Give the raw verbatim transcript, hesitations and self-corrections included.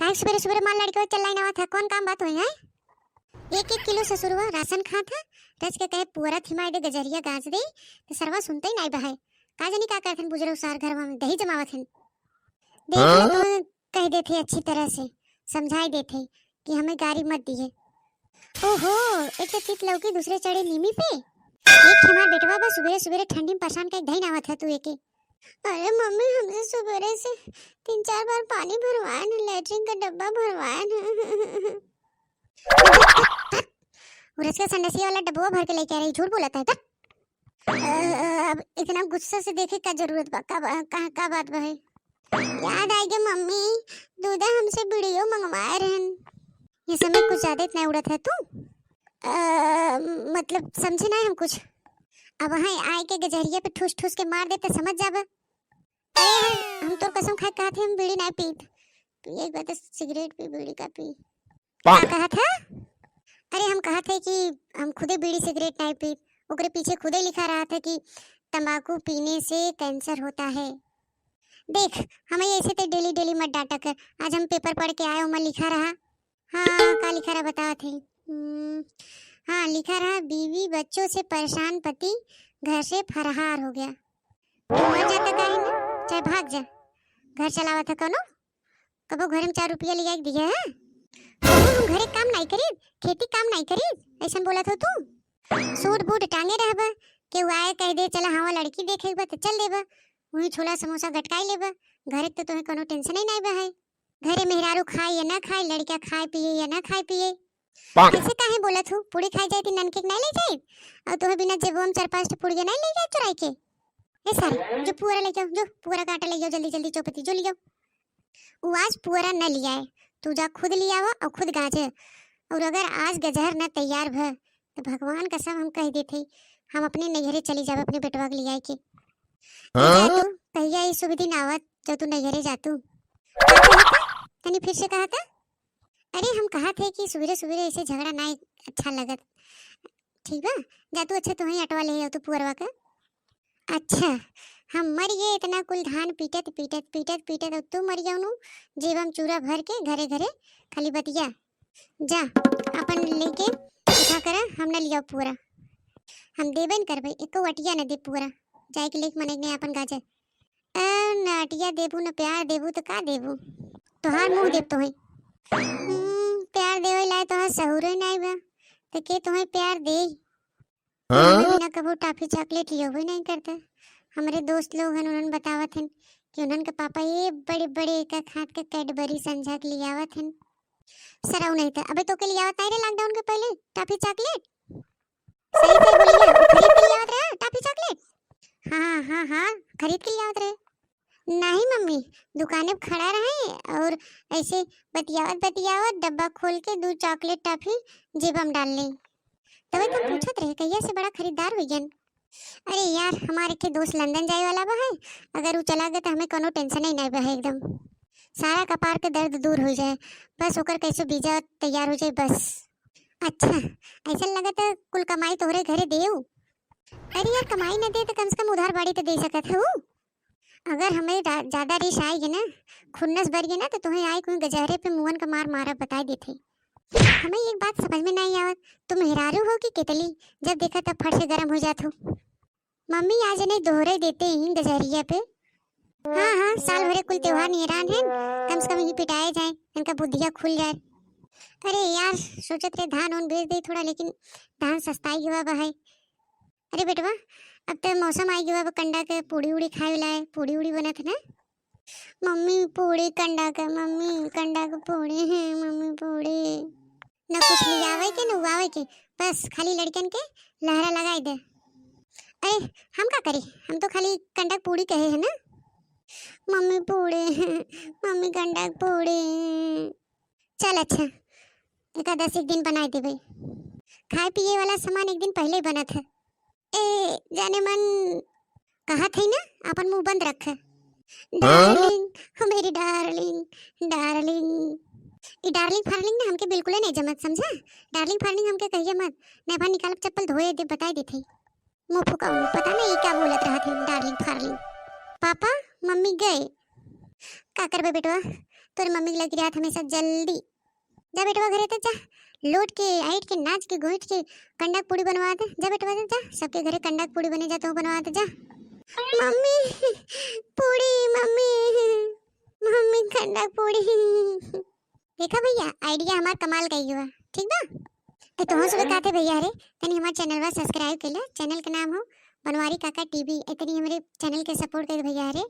काहे सुबेरे सुबेरे मार लड़के चिल्लाइन आवत है? कौन काम बात होई है? एक एक किलो ससुरवा राशन खात है, रच के कहे पुअरा थिमाई दे, गजहरिया गाँज दे, तो सरवा सुनते ही नाई बहाए। का जानी का करत हन बुजरो सार घरवा में, दही जमावत हन। देख ले हाँ? तो कह देथे अच्छी तरह से, समझाई देथे कि हमें गारी मत दिए। ओहो, एक तो तीत लौकी दूसरे चढ़े नीमी पे। एक हमार बेटवा बा सुबेरे सुबेरे ठंडी में परेशान कइ धइन आवत है तू एके। अरे मम्मी, हमसे सुबेरे से तीन चार बार पानी भरवाए न, लेटरिन का डब्बा भरवाए न। वो रचका संडासिया वाला डब्बा भर के लेके आ रही, झूठ बोलत है, धत। अ, अब इतना गुस्सा से देखे का जरूरत बा? का बा-, का, का बात बा है? याद आइ गे मम्मी, दूधा हमसे बीड़ियो मंगवाए रहन। ये समय कुछ ज्यादा इतना उड़त है तू? अ, मतलब समझे ना हम कुछ। अब वहाँ आए के गजहरिया पे ठूस ठूस के मार दे तो समझ जाबा। अरे हम, हम तोर कसम खाए कहत है हम बीड़ी ना पीत। तू एक बार तो सिगरेट पी, बीड़ी का पी। का कहत है? अरे हम कहत है कि हम खुदे बीड़ी सिगरेट नाई पीब, ओकरे पीछे खुदे लिखा रहत है कि तंबाकू पीने से कैंसर होता है। देख, हमें ऐसे ते डेली डेली मत डांटा कर। आज हम पेपर पढ़ के आए, ओमा लिखा रहा। हाँ, का लिखा रहा बतावत है। हम्म, हाँ, लिखा रहा, बीवी बच्चों से परेशान पति घर से फरार हो गया। तू मर जाता काहे ना, चाहे भाग जा, घर चलावत है कौनो। कबो घरे में चार रुपया लिया के दिए है? कबो हम घरे काम नाई करीब, खेती काम नाई करीब, ऐसन बोलत हो तू? सूट बूट टांगे रहबा, केहू आए कह दे चला हवा लड़की देखे बा तो चल देबा, वहीं छोला समोसा गटकाई लेबा। घरे तो तुम्हें कोनो टेंशन ही नाई बा है। घरे मेहरारू खाए या ना खाए, लड़का खाए पिए या ना खाए पिए, पाक। ऐसे काहे बोलत हो? पूड़ी खाए जाए तो ननके के नाई ले जाए, और तुम्हें बिना जेबो में चार पाँच ठो पुड़िया नाई ले जाए चुराई के। ए सारे, जो पुअरा ले जाओ, जो पुअरा काटा ले जाओ, जल्दी जल्दी चौपती जो ले जाओ। वो आज पुअरा न लियाए, तू जा खुद लियावा और खुद गाजे। और अगर आज गजहर न तैयार भ, तो भगवान कसम हम कह देते, हम अपने नैहरे चली जाब अपने बेटवा के लियाए के। तू जा हाँ? तू, कहिया ई शुभ दिन आवत, जो तू नैहरे जा तू। का कहत? तनी फिर से कहत? अरे हम कहत है कि सुबेरे सुबेरे ऐसे झगड़ा ना अच्छा लगत। ठीक बा, जा तू, अच्छा तू ही अटवा ले आओ तू पुअरवा का। अच्छा, हम मर गए इतना कुल धान पीटत, पीटत, पीटत, पीटत, और तू मर जाओ नु, जेब में चूरा भर के घरे घरे खाली बतिया। जा, अपन लेके उठा कर हम न लियाओ पुअरा। हम देबे न करबे, एको अटिया न दे पुअरा। जाए के लेके मने ने अपन गाजे। ए, न अटिया देबू, न प्यार देबू, तो का देबू? तोहार मुंह देब तोहे। हम्म, प्यार देवे लाए तोहार सहूरे नाई बा, तो के तोहे प्यार दे? हाँ? बिना कबो टॉफी चॉकलेट लियो हुई नहीं करता। हमरे दोस्त लोग हन, उन्हन बतावत हन कि उन्हन के पापा ये बड़े बड़े एक एक हाथ के कैडबरी संझा के लियावत हन। सरऊ नहीं था। अबे तो के लियावत नहीं रे लॉकडाउन के पहले टॉफी चॉकलेट? सही से बोलिया, खरीद के लियावत रहा टॉफी चॉकलेट? हाँ, हाँ, हाँ, खरीद के लियावत रहे। नहीं मम्मी, दुकाने पे खड़ा रहे और ऐसे बतियावत बतियावत डब्बा खोल के दो चॉकलेट टॉफी जेब में डाल ली। तबे तो पूछत रहे कहिया से बड़ा खरीदार हो गन। अरे यार, हमारे के दोस्त लंदन जाए वाला बा है, अगर वो चला गए तो हमें कोनो टेंशन ही नहीं बा है एकदम। सारा कपार के दर्द दूर हो जाए, बस ओकर कैसे वीजा तैयार हो जाए बस। अच्छा, ऐसा लगा तो कुल कमाई तोहरे घरे देऊ। अरे यार, कमाई न दे तो कम से कम उधार बाड़ी तो दे सकत है वो। अगर हमें रा-, ज्यादा रिस आएगी ना, खुन्नस बढ़ गई ना, तो तुम्हें आए कोई गजहरे पे मुअन का मार मारा बताई देते। हमें एक बात समझ में नहीं आवत, तुम मेहरारू हो कि केतली? जब देखा तब फट से गरम हो जात हो। मम्मी आज इन्हें दोहरे देते ही गजहरिया पे। हाँ, हाँ, साल भरे कुल त्योहार नियरान है, कम से कम ये पिटाए जाए, इनका बुद्धिया खुल जाए। अरे यार, सोचत रहे धान उन बेच दे थोड़ा, लेकिन धान सस्ताई गवा बा है। अरे बेटवा, अब तो मौसम आई गवा बा कंडा के, पूड़ी उड़ी खाए वाला है, पूड़ी उड़ी बनत है ना। मम्मी पूड़ी कंडा के, मम्मी कंडा के पूड़ी है, मम्मी पूड़ी। न कुछ लियावे के, न उवावे के, बस खाली लड़कन के लहरा लगाई दे। अरे हम का करी, हम तो खाली कंडा के पूड़ी कहे है ना। मम्मी पूड़ी, मम्मी कंडा के पूड़ी। चल अच्छा, एकादशी के दिन बनाई देबे। खाए पिए वाला सामान एक दिन पहले ही बनत है। ए जाने मन, कहत है ना, अपन मुंह बंद रख। हाँ? डार्लिंग, ओ मेरी डार्लिंग, डार्लिंग। ई डार्लिंग फार्लिंग ना हमके बिल्कुले नहीं जमत, समझा? डार्लिंग फार्लिंग हमके कहिए मत, नहीं भाई निकालब चप्पल धोए दे, बताई देते। मुंह फुकाऊ, पता नहीं ई क्या बोलत रहत है, डार्लिंग फार्लिंग। पापा, मम्मी गए। का करबे बेटवा, तोर मम्मी के लगे रहत हमेशा जल्दी। जा बेटवा घरे त जा, लोट के, आइट के, नाच के, गोइठ के कंडा के पूड़ी बनवा दे। जा बेटवा जा, जा, सबके घरे कंडा के पूड़ी बने जा, तू बनवा दे जा। मम्मी, पूड़ी, मम्मी, मम्मी, कंडा के पूड़ी। देखा भैया, idea हमार कमाल का ही हुआ, ठीक बा? ए, तोहन सुबह कहते भैया रे, तनी हमार channel बा subscribe कर ले। Channel के नाम हो बनवारी काका TV। ए, तनी हमरे channel के support कर दे भैया रे।